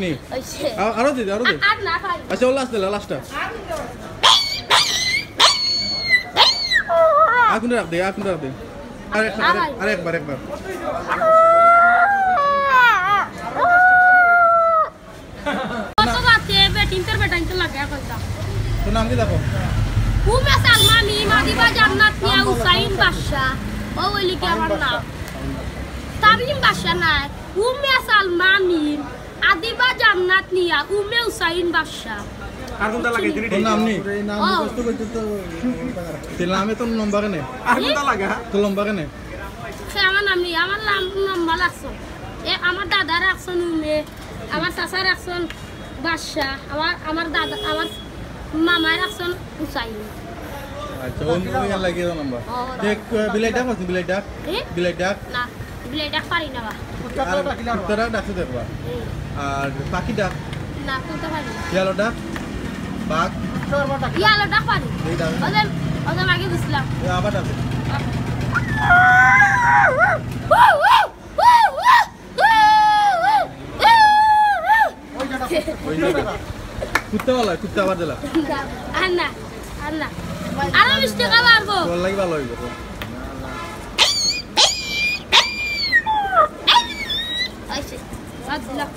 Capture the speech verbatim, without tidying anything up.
নি। আ-, আরো দে, আরো দে। আর না ভাই। আচ্ছা, ও লাস্ট দিলা, লাস্টটা। আর কোনটা রাখ দে, আর কোনটা রাখ দে। আর একটা, আর, আর একবার, একবার। কত বাতে বেটিন্তর বেটাইন্তর লাগে কইতা। তোর নাম কি দেখো? উমে সালমা মিম, আদিবা জান্নাত মিয়া, হুসাইন বাদশা। ও ওইলি কি আমার নাম? তামিম বাদশা নাই। উমে সালমা মিম, আদিবা জান্নাত মিয়া, উমে হুসাইন বাদশা। আর কোনটা লাগে? তোর নাম নি? ও। তোর নামে তো লম্বা কেনে? আর কোনটা লাগা? তো লম্বা কেনে? সে আমার নাম নি, আমার নাম লম্বা লাগছে। এ আমার দাদা রাখছন উমে, আমার চাচা রাখছন বাদশা, আমার, আমার দাদা, আমার মামায় রাখছন হুসাইন। আচ্ছা, ও, ও ইয়ার লাগিয়ে দাও নাম্বার। ও, দেখ, আহ, বিলাই ডাক আছে, বিলাই ডাক। এ? বিলাই ডাক। না, বিলাই ডাক পারি না বা। আর কুত্তারা ডাকছে দেখবা। এ। আর পাখি ডাক। না, কুত্তা পারি না। ইয়ালো ডাক। বাঘ। ইয়ালো ডাক পারি। এই ডাক। ওদের, ওদের আগে দিছিলাম। এ, আবার ডাক। ওই যে কুত্তা ভালা, কুত্তা আবার দিলা। আর না, আর না। আরো বিশ টাকা বাড়বো। তোর লাগি ভালো হইব। আইছে, বাদ দিলাম।